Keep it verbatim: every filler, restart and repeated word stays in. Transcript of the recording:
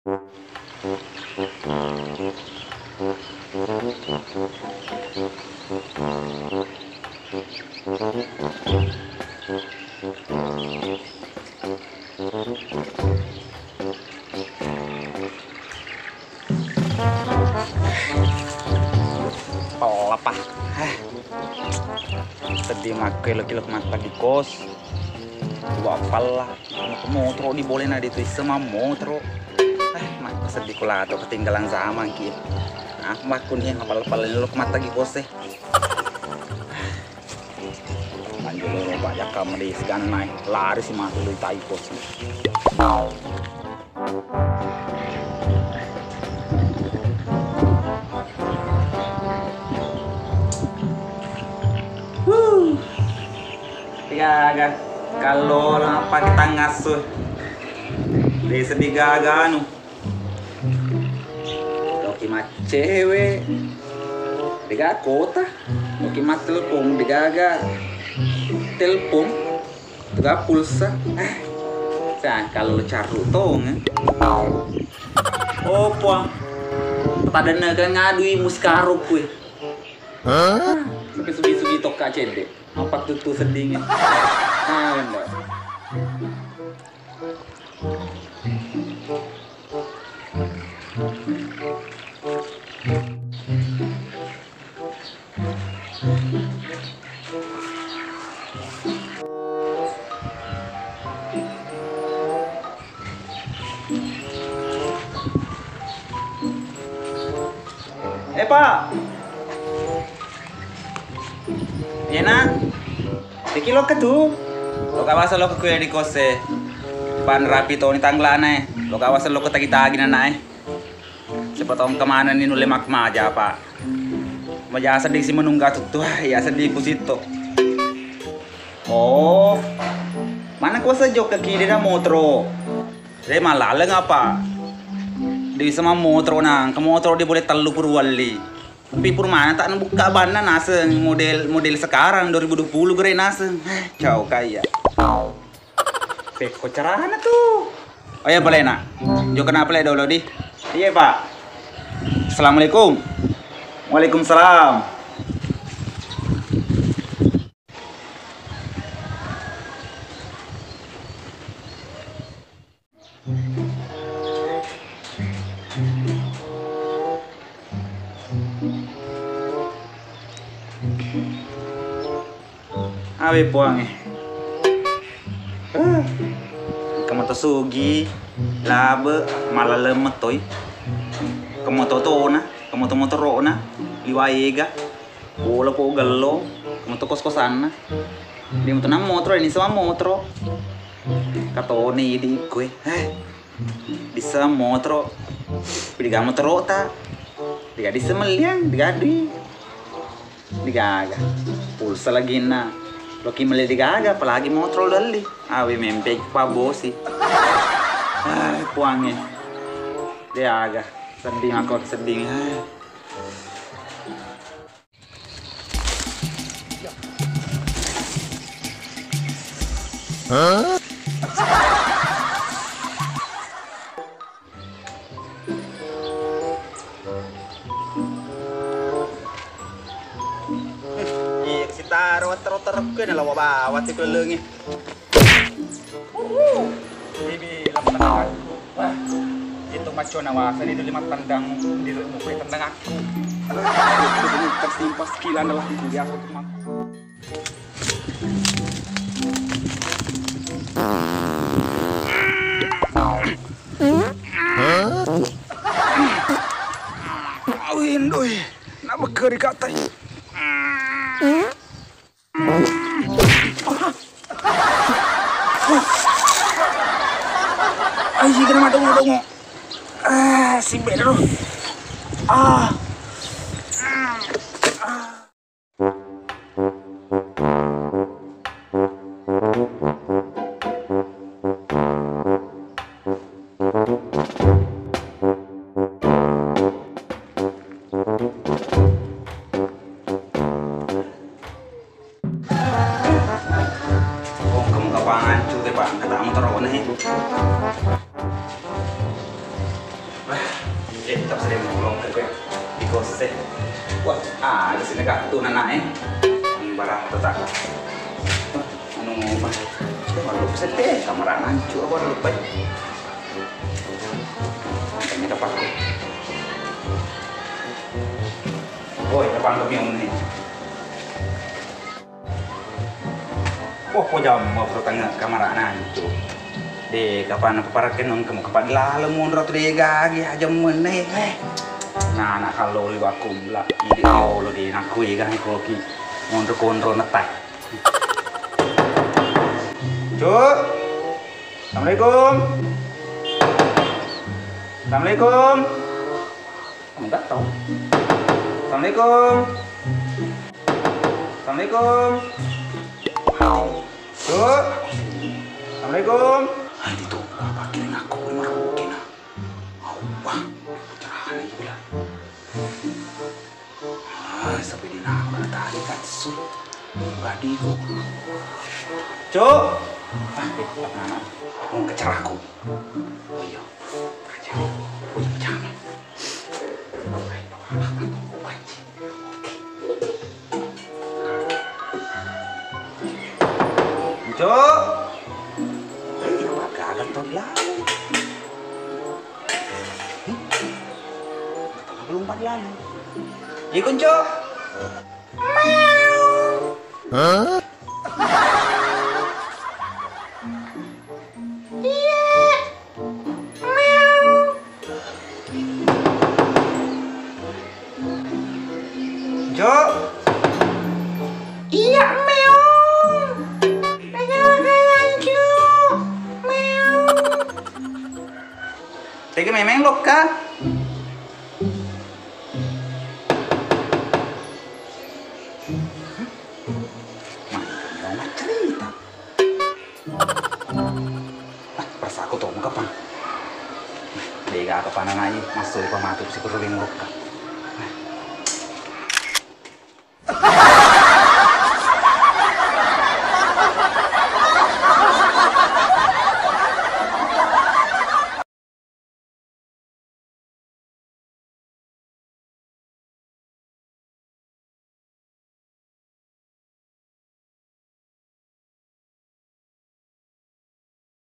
Pella pa. Eh. Seddi makko elo-elo mattagi kos. Dua pella. Motoro di bolena de tu isseng mammotoro. Eh, makko seddi kulato ketinggalan zaman ki. Ah, makko ni pella-pella elo mattagi kos e. Lanjut lo, Pak, jakka meli segana naik lari si matu lu tai kos. Huh. Gaga. Kalau apa kita ngasuh. Desa digaga anu. Loki maccewe, degaga kota. Loki mattelpong, degaga telpong, degaga pulsa. Eh, sa kalau carru tong, eh. Oh, Puang. Tadenne kan ngadui musikaro kue. Hah? Sampai sugi-sugi tokka cedde. Apa tutu seddinge? Ah, enggak. Eh, Pak. Iyena. Deki lokka tu. Lokka wasa lokka kuya di kose. Pan rapi toni tanglana e. Lokka wasa lokka tagi-tagi nana e. Siapa tau engka manenni nulle makmaja, Pak. Maja seddi si menungga tuttu, ah, iya seddi kusitto. Oh. Mana kuasa jokka ki de na motoro. De malaleng apa? De bisa mammotoro na, engka motoro de boleh tellu puru welli. Tapi pur mana tak nabukka banna naseng model, model sekarang dua ribu dua puluh gere naseng. Cau kaya. Pekko carana tu. Oh iya, pale, Nak. Jo kena pale dolo di. Iya, Pak. Assalamualaikum. Waalaikumsalam. Awe puangnge. Ah. Engka mato sugi, labe, malaleng metoi. Engka mato tona, engka mato motoro'na, liwa ega. Bola po gello, engka mato kos-kosanna. Di mato nang motoro, ini semua motoro. Katoni idi ikue. Eh. Disseng motoro, diga motoro ta, diga disseng melliang, diga dui, digaga pulsa laginna, loki melli digaga, apalagi motoro lelli, awe mempe pa bosi. Ah, puangnge, diaga, sedding aku, sedding. Ah. Iya, sitaro wattaro-taro kue na lawa bawa ti kulelengi. Uhu. Bibi, lama tendanganku. Wah, itu maco nawasa di lima tendang di rumah kue tendang aku. Tertimpa sekilan adalah aku biasa teman. Awin doi, nak bekeri katai. Ai, kena madongo-dongo. Ah, si Bedro. Ah. Oh, kamu kapangan cu, Pak? Kata kamu taruh mana, he? Tak sering mulung ke kue di kose. Wah, ada sini kartu nana eh. Ini barang tetap. Anu mah. Itu malu sete kamera nancu apa lupa. Ini tempat. Oh, ini tempat kami ini. Oh, ko jamma pura tangnga kamara nancu. De, kapan paparakeng nong kamu kapan laleng monro tu de gagi aja menne, eh. Nah, nak kalau liwa kumbla, ide lo de nak kue gani koki monro konro netai. Cuk. Assalamualaikum. Assalamualaikum. Enggak tahu. Assalamualaikum. Assalamualaikum. Cuk. Assalamualaikum. Hai, itu apa kira ngaku rumah Rocky nah. Wah, caranya gila. Ah, sampai di nama tadi kan su. Gak digo. Cuk. Ah, eh, mana? Mau ke caraku. Oh iya. Aja. Oh, jangan. Cuk. Eh, gagal to lalu. Belum pada lalu. Ikun, Cuk. Hah? Iya. Meow. Jo. Iya, meow. Meow, meow, Jo. Meow. Tega memeng lokka? Mantap, mau maccarita. Ah, perasaanku to kapang. Dega kapang nanaji, masuk pamatu si perlu lokka.